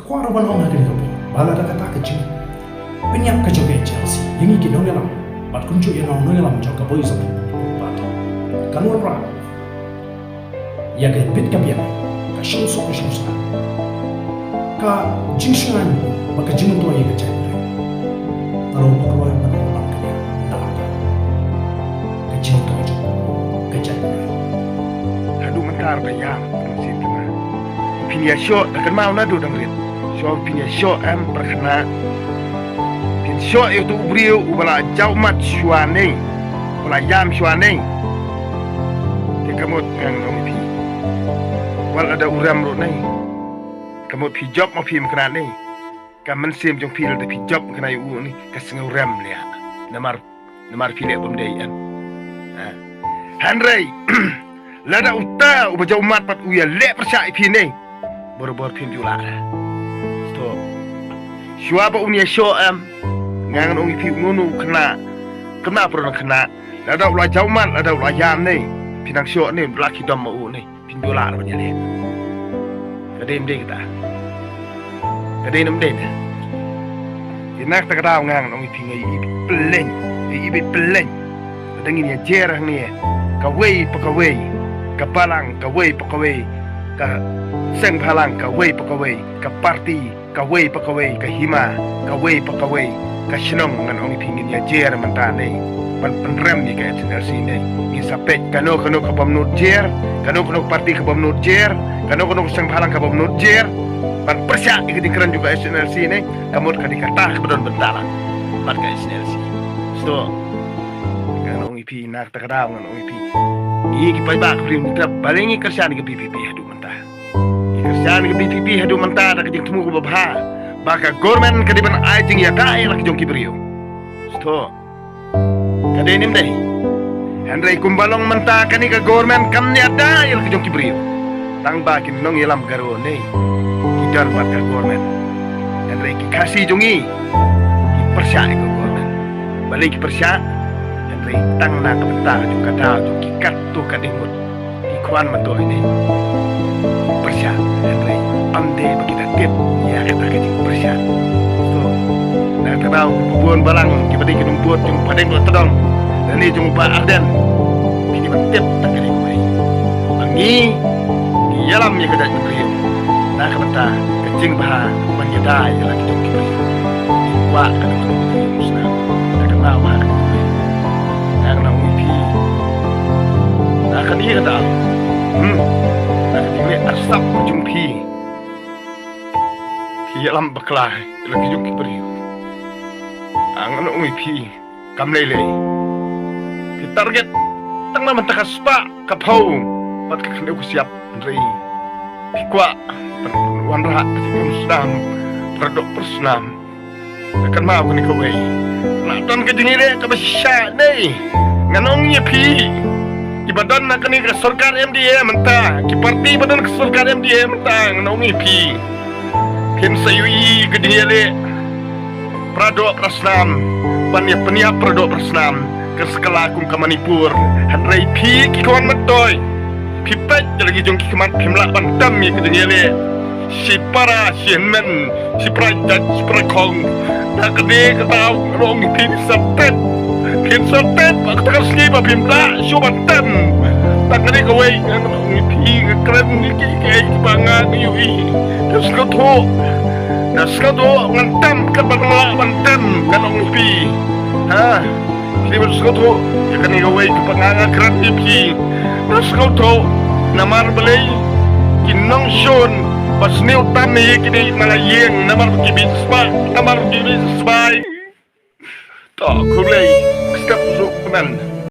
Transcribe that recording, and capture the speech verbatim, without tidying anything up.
Kwah ruh ban ong ha kane ka por ba lada kata ka jingpynïap ka jong ka H N L C ïa ngi ki nongïalam bad kumjuh ïa nga u nongïalam jong ka Voice of the People Party kan wanrah ïa ka bit ka biang, ka shong suk ka shong suk, ka jingshngaiñ bad ka jingmyntoi ïa ka jaitbynriew. Nga ruh nga kloi ban ong ïa ka jingmyntoi jong ka jaitbynriew. Haduh mynta ruh ka ïam ka mynsiem jong nga. Phin ïa shoh da kynmaw naduh dang rit. Shoh phin ïa shoh em, para khynnah. Phin shoh ïa uto u briew uba la jaw mat shuwa ne, uba la ïam shuwa ne. Te ka mut ngan ong ïa phi, wat lada u rem ruh ne, ka mut phi jop ma phi mknat ne, ka mynsiem jong phi lada phi jop mknat ïa u ne, ka sngew rem leh. Namar namar phi leh bym dei em. Ha. Hynrei lada uta uba jaw mat pat u ïa leh pyrshah ïa phi ne, barabor phin ju lah. To, shuwa ba un ïa shoh em, nga ngan ong ïa phi, uno uno u khynnah, khynnah para khynnah, lada u la jaw mat, lada u la ïam ne, phi nang shoh ne, u la ki dom ma u ne, phin ju lah ban ïaleh. Ka dei ym dei kata? Ka dei ym dei ne? Te na kata ka daw nga ngan ong ïa phi, nga ïa ibit pylleng, nga ïa ibit pylleng. Lada ngin ïa jer hangne, kawei pa kawei ka balang, kawei pa kawei ka seng bhalang, kawei pa kawei ka parti, kawei pa kawei ka hima, kawei pa kawei ka shnong, ngan ong ïa phi, ngin ïa jer mynta ne ban pynrem ïa ka H N L C ne. Ngin sa peit kano kano ka bym nud jer, kano kano ka parti ka bym nud jer, kano kano ka seng bhalang ka bym nud jer, ban pyrshah ïa ka jingkren jong ka H N L C ne. Ka mut ka dei kata kaba don bynta lang bad ka H N L C. Sdang ngan ong ïa phi, na kata ka daw ngan ong ïa phi, ngi ki paidbah ka Ri Lum Kyntrep, balei ngi kyrshan ïa ka V P P haduh mynta? Ngi kyrshan ïa ka V P P haduh mynta da ka jingthmu kaba bha ba ka government ka dei ban ai jingïada ïa la ki jong ki briew. Sdang, ka dei ne ym dei? Hynrei kumba long mynta kane ka government kam ïada ïa la ki jong ki briew. Tang ba ki nongïalam Garo ne ki don bad ka government, hynrei ki Khasi jong ngi ki pyrshah ïa ka government. Balei ki pyrshah? Hynrei tang na ka bynta jong ka daw jong ki katto katne ngut. Ki khwan myntoi ne ki pyrshah, hynrei ym dei ba ki da tip ïa kata ka jingpyrshah. To, na kata ka daw ki bun balang kiba dei ki nongbud jong u Bah Deng Lotdong lane jong u Bah Ardent, ki dei ban tip tang kane kawei, ba ngi ngi ïalam ïa ka jaitbynriew na ka bynta ka jingbha ban ïada ïa la ki jong ki briew. Ngi kwah ka dei ka jingpyrshah na ka daw ha kane kawei. Nga ngan ong ïa phi, na kane ka daw, hmm, na kane ka daw, arsap ka jong phi, phi ïalam bakla ïa la ki jong ki briew. Nga ngan ong ïa phi, kam lei lei. Phi target tang na mynta ka spah ka phew bad ka khyndew ka shyiap, hynrei phi kwah ban wanrah ka jingkren snam, para doh para snam. Nga kynmaw kane kawei, la don ka jingïaleh kaba shisha ne. Ngan ong ïa phi, kiba don na kane ka sorkar M D A mynta, ki parti ba don ka sorkar M D A mynta, ngan ong ïa phi, phin sa ïohi ka jingïaleh para doh para snam, ban ïa pynïap para doh para snam, ka skylla kum ka Manipur. Hynrei phi ki khwan myntoi, phi peit ïa la ki jong ki khmat, phim lah ban tem ïa ka jingïaleh. Shipara shihynmen, shipara jait, shipara khong. Na kane ka daw ngan ong ïa phi, phin sa tip, phin sa tip ha kata ka sngi ba phim lah shuh ban tem. Na kane kawei ngan ong ïa phi, nga kren ïa kiei kiei kiba nga ïohi. Da sngewthuh, da sngewthuh ngan tem katba nga lah ban tem, ngan ong ïa phi. Ha. Phi dei ban sngewthuh ïa kane kawei kaba nga nga kren ïa phi. Da sngewthuh, namar balei ki nongshun ba sniew tam ïa ki dei na la ïing, namar ki bit spah, namar ki bit spah. To khublei, step suk kmen.